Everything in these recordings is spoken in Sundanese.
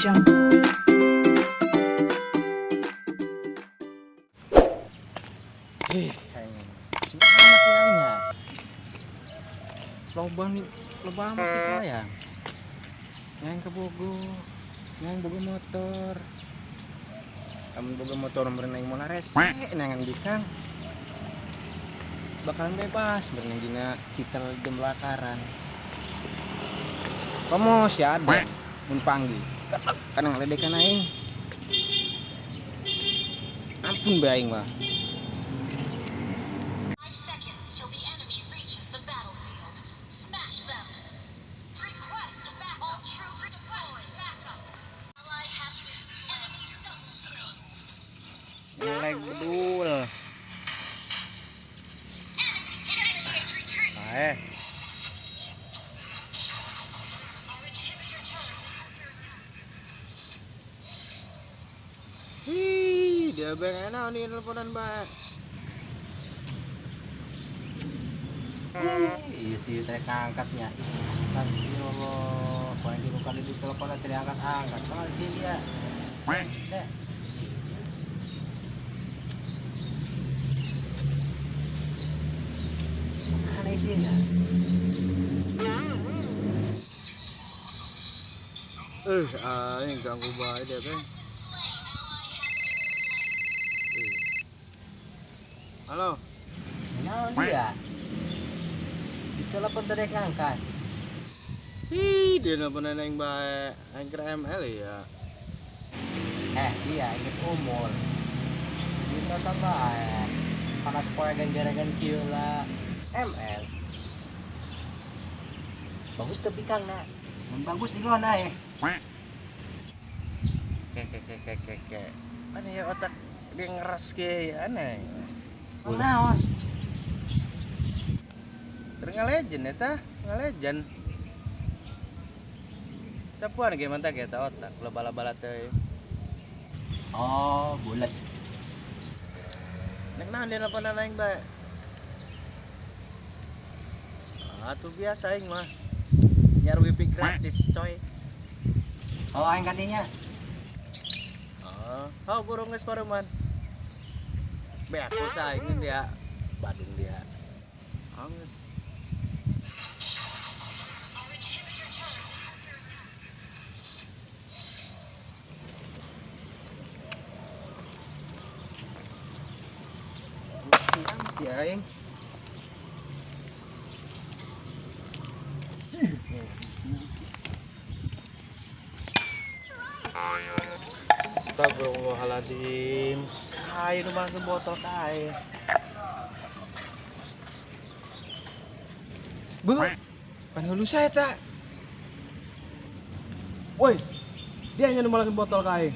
Jungle. Ih, sing amat ya aing ya. Loba nih, loba amat kita ya. Yang ke Bogor, yang boga motor. Amun boga motor meureun aing moal rese nangan bikang. Bakalan bebas meureun dina titel jemlakaran. Komo si ada mun panggil. Kana ngaledekan aing. Ampun bae aing mah. 5 seconds till the enemy reaches the battlefield. Smash them. Request back. All troops deployed. Backup. Ally has been enemy double kill. Ngelag bedul. Enemy initiate retreat. Ae. Our inhibitor turret is under attack. Wih, dia bang enak nih teleponan bae. Iya sih, saya angkatnya. Astagfirullah. Kalau lagi buka di telepon tidak angkat-angkat. Kalau di sini ya. Deh. Mana isinya? Aing ganggu bae dia bang. Halo. Naon dia? Di telepon tadi ngangkat. Ih, dia nelponan aing bae. Aing kira ML ya. Dia inget umur. Dino sama panas poe geragan kieu lah. ML. Bagus tapi kang na. Mun bagus iluan ae. Ke ke ke ke ke ke. Mana ya otak dia ngeras ke aneh. Naon? Keur ngalegend eta, ngalegend. Sapuan ge mantap eta otak lo bala-bala teh. Oh, bulat. Nek naon dia nelponan aing bae. Ah, tuh biasa aing mah. Nyar wifi gratis, coy. Oh, aing kadinya. Oh, oh burung geus paruman. Be aku saingin dia. Badung dia. Angges. Our inhibitor turret is under attack. Ya aing. Astagfirullahaladzim. Saya nu makan botol kae. Bu, pan hulu saya tak. Woi, dia hanya numalangkeun botol kae.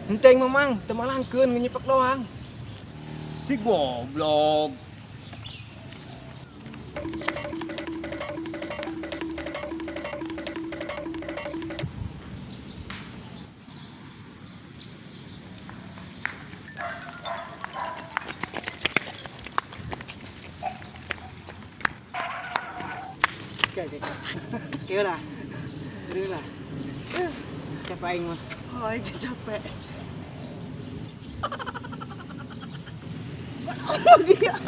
Enteng memang, teu malangkeun ngenyipek doang. Si goblok. Oke, oke. Iya lah. Iya lah. Capek aing mah. Oh, aing capek. Oh, dia.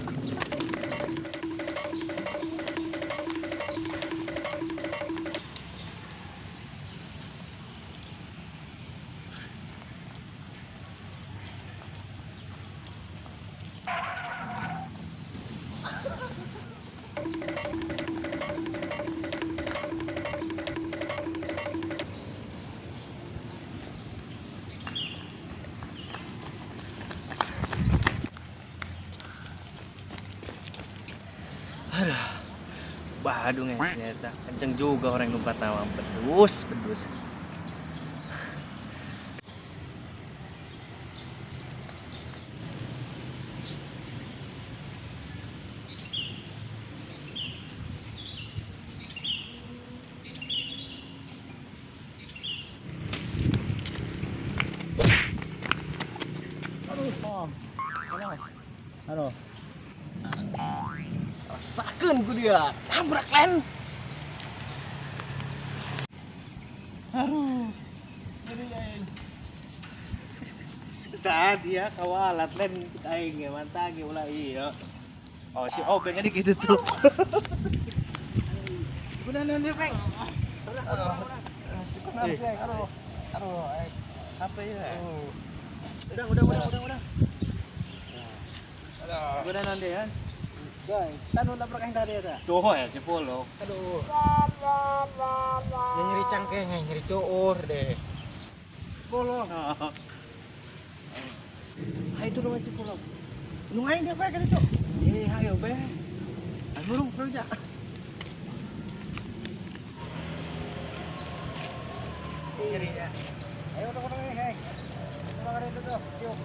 Aduh, Badung ya ternyata. Kenceng juga orang yang numpat nama. Bedus, bedus. Aduh, Om. Halo. Rasakeun ku dia. Tabrak len. Aduh. Jadi Dia kawalat lain aing ge mantag ulah ieu. Oh si Obeng ini gitu tuh. Udah nanti Peng. Cukup nafsu ya, aduh. Aduh, apa ya? Udah. Aduh. Udah nanti kan? Guys, sanu nabrak yang tadi eta. Tuh ya si Polo. Aduh. Ya nyeri cangkeh, nyeri cuur deh. Polo. Hai itu dong si Polo. Nu aing dia bae kan itu. Eh, ayo be. Ayo burung kerja. Nyerinya. Ayo udah hei. Udah itu tuh. Yuk.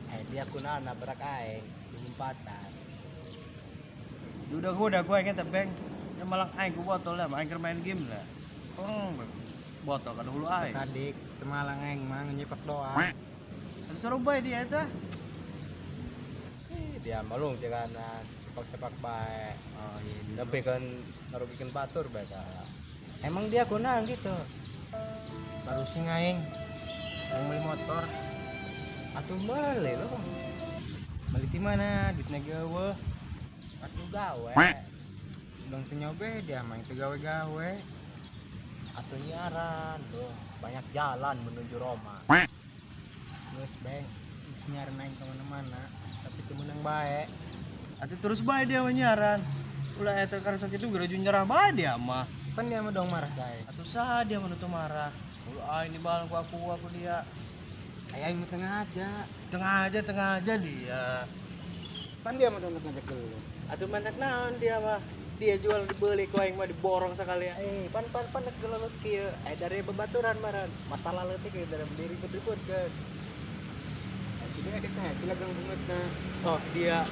Ya, dia kuna nabrak aing di lompatan. Udah gua inget beng. Ya malang aing ku botol lah, aing keur main game lah. Botol ka dulu aing. Kadik temalang aing mah nyepak doang. Anu suruh bae dia eta. Dia malung jalanan sepak-sepak bae. Oh iya. Tapi kan ngarugikan batur bae ka. Emang dia kuna gitu. Baru sing aing yang beli motor. Atuh beli lo. Beli di mana? Duitnya gawe. Atuh gawe. Dong teu nyobe dia main teu gawe-gawe. Atuh nyaran tuh, banyak jalan menuju Roma. Geus beng, nyaran aing ke mana-mana, tapi teu meunang bae. Atuh terus bae dia mah nyaran. Ulah eta karasa kitu geura nyerah bae dia mah. Pan dia mah dong marah bae. Atuh saha dia mah nu teu marah. Ulah aing dibalang ku aku dia. Aing mah tengah aja. Tengah aja dia. Pan dia mah dong ngajak gelut. Atuh mantak naon dia mah. Dia jual dibeli ku aing mah diborong sekalian. Pan pan pan gelut kieu. Dari bebaturan maran. Masalah leutik ieu dari ribut-ribut kan. Jadi ada teh, sila gang bungetna. Oh, dia.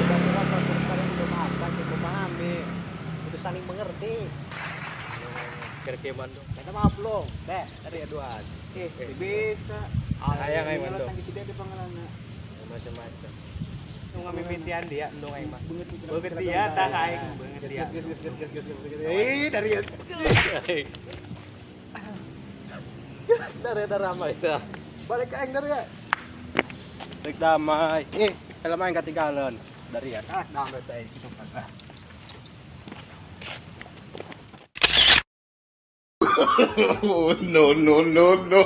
Bebaturan kudu saling memaafkan, cukup memahami. Kudu saling mengerti. Kira-kira dong. Kita maaf lo, deh, dari aduan. Bisa. Ayang aing mah tuh. Di pangalana. Macam-macam. Nu ngamimitian dia endong aing mah. Beungeut dia tah aing beungeut dia. Eh, dari dari damai itu. Balik ke aing dari ya. Balik damai. Helm aing ketinggalan dari ya. Ah, damai teh kesukaan. Ah. Oh, no no no no.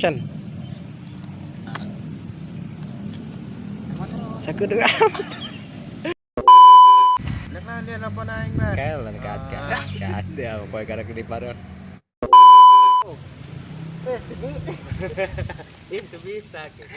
Action. Sakedeung amat. Nek naon dia nelpon aing mah. Kelan kaca. Dia poe karek di paron. Itu bisa gitu.